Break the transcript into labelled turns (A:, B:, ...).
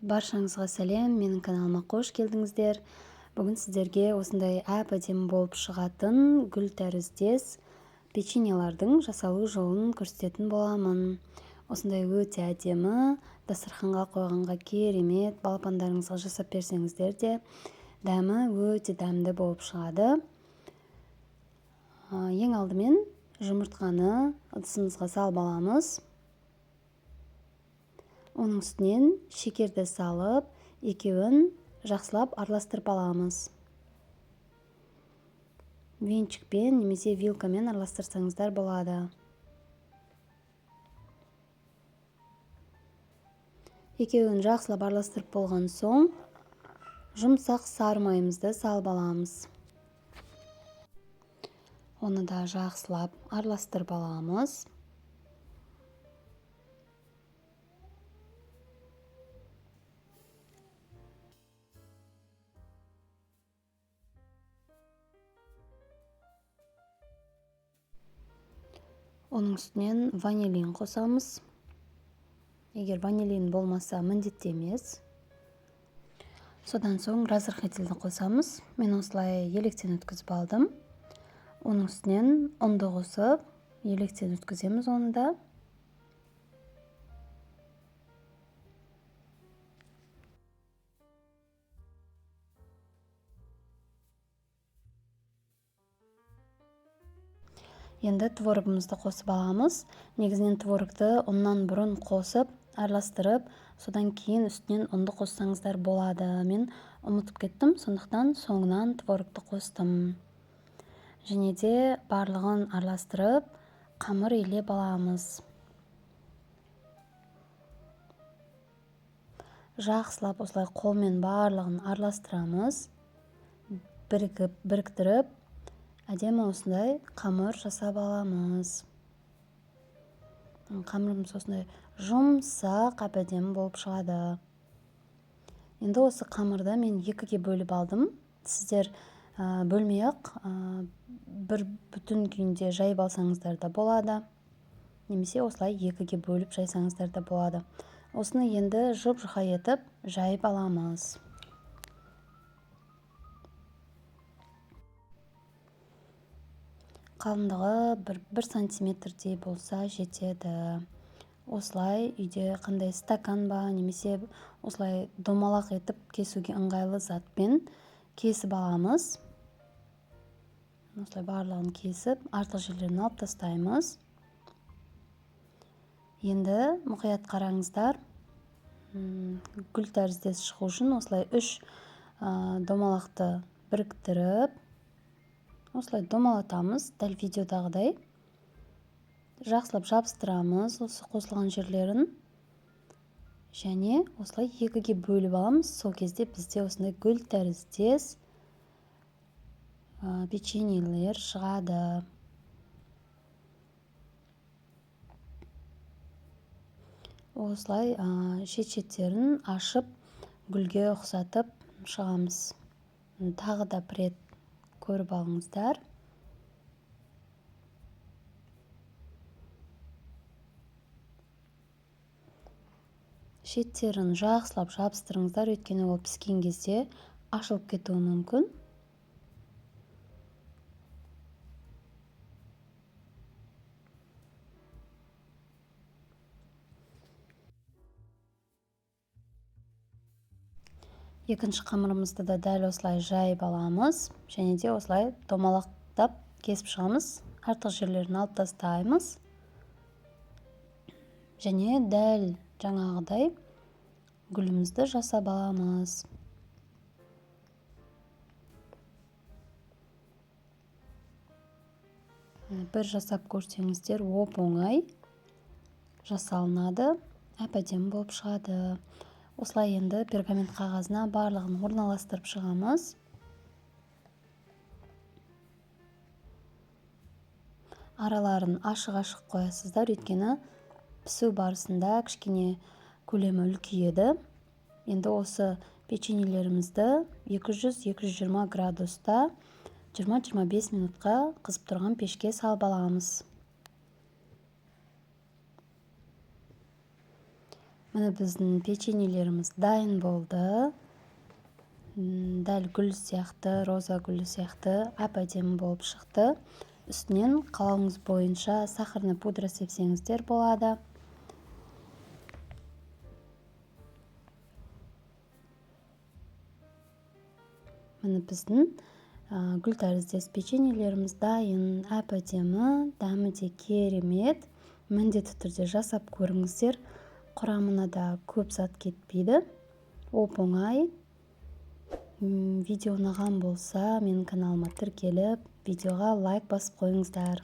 A: Баршаңызға сәлем, менің каналыма қош келдіңіздер. Бүгін сіздерге осындай әп-әдемі болып шығатын гүл тәріздес печеньелардың жасалу жолын көрсететін боламын. Осындай өте әдемі, дастарханға қойғанға керемет, балапандарыңызға жасап берсеңіздер де дәмі өте дәмді болып шығады. Ең алдымен жұмыртқаны ыдысымызға салып аламыз. Оның үстінен шекерді салып, екеуін жақсылап араластырып аламыз. Венчикпен немесе вилкамен араластырсаңыздар болады. Екеуін жақсылап араластырып болған соң, жұмсақ сары майымызды салып аламыз. Оны да жақсылап араластырып аламыз. Оның үстінен ванилин қосамыз. Егер ванилин болмаса, міндетті емес. Содан соң разрыхлительді қосамыз. Мен осылай електен өткізіп алдым. Оның үстінен ұнды қосып, електен өткіземіз оны да. Енді творогымызды қосып аламыз. Негізінен творогты ұннан бұрын қосып, араластырып, содан кейін үстінен ұнды қоссаңыздар болады. Мен ұмытып кеттім, сондықтан соңынан творогты қостым. Және де барлығын араластырып, қамыр илеп аламыз. Жақсылап осылай қолмен барлығын араластырамыз. Біріктіріп, әдемі осындай қамыр жасап аламыз. Қамырымыз осындай жұмсақ, әп-әдемі болып шығады. Енді осы қамырды мен екіге бөліп алдым. Сіздер бөлмей-ақ, бір бүтін күйінде жайып алсаңыздар да болады. Немесе осылай екіге бөліп жайсаңыздар да болады. Осыны енді жұп-жұқа етіп жайып аламыз. Қалыңдығы бір сантиметрдей болса жетеді. Осылай үйде қандай стакан ба, немесе осылай домалақ етіп кесуге ыңғайлы затпен кесіп аламыз. Осылай барлығын кесіп, артық жерлерін алып тастаймыз. Енді мұқият қараңыздар. Гүл тәріздес шығу үшін осылай үш домалақты біріктіріп, осылай домалатамыз, дәл видеодағыдай. Жақсылап жабыстырамыз осы қосылған жерлерін. Және осылай екіге бөліп аламыз. Сол кезде бізде осындай гүл тәріздес печеньелер шығады. Осылай шет-шеттерін ашып, гүлге ұқсатып шығамыз. Тағы да бір рет көріп алыңыздар. Шеттерін жақсылап жабыстырыңыздар, өйткені ол піскен кезде ашылып кетуі мүмкін. Екінші қамырымызды да дәл осылай жайып аламыз. Және де осылай домалақтап кесіп шығамыз. Артық жерлерін алып тастаймыз. Және дәл жаңағыдай гүлімізді жасап аламыз. Бір жасап көрсеңіздер, оп-оңай жасалынады, әп-әдемі болып шығады. Осылай енді пергамент қағазына барлығын орналастырып шығамыз. Араларын ашық-ашық қоясыздар, өйткені пісу барысында кішкене көлемі үлкейеді. Енді осы печеньелерімізді екі жүз, екі жүз жиырма градуста жиырма-жиырма бес минутқа қызып тұрған пешке салып аламыз. Міне, біздің печеньелеріміз дайын болды. Дәл гүл сияқты, роза гүлі сияқты әп әдемі болып шықты. Үстінен қалауыңыз бойынша сахарный пудра сепсеңіздер болады. Міне, біздің гүл тәріздес печеньелеріміз дайын, әп әдемі, дәмі де керемет. Міндетті түрде жасап көріңіздер. Құрамына да көп зат кетпейді, оп оңай. Видео ұнаған болса, менің каналыма тіркеліп, видеоға лайк басып қойыңыздар.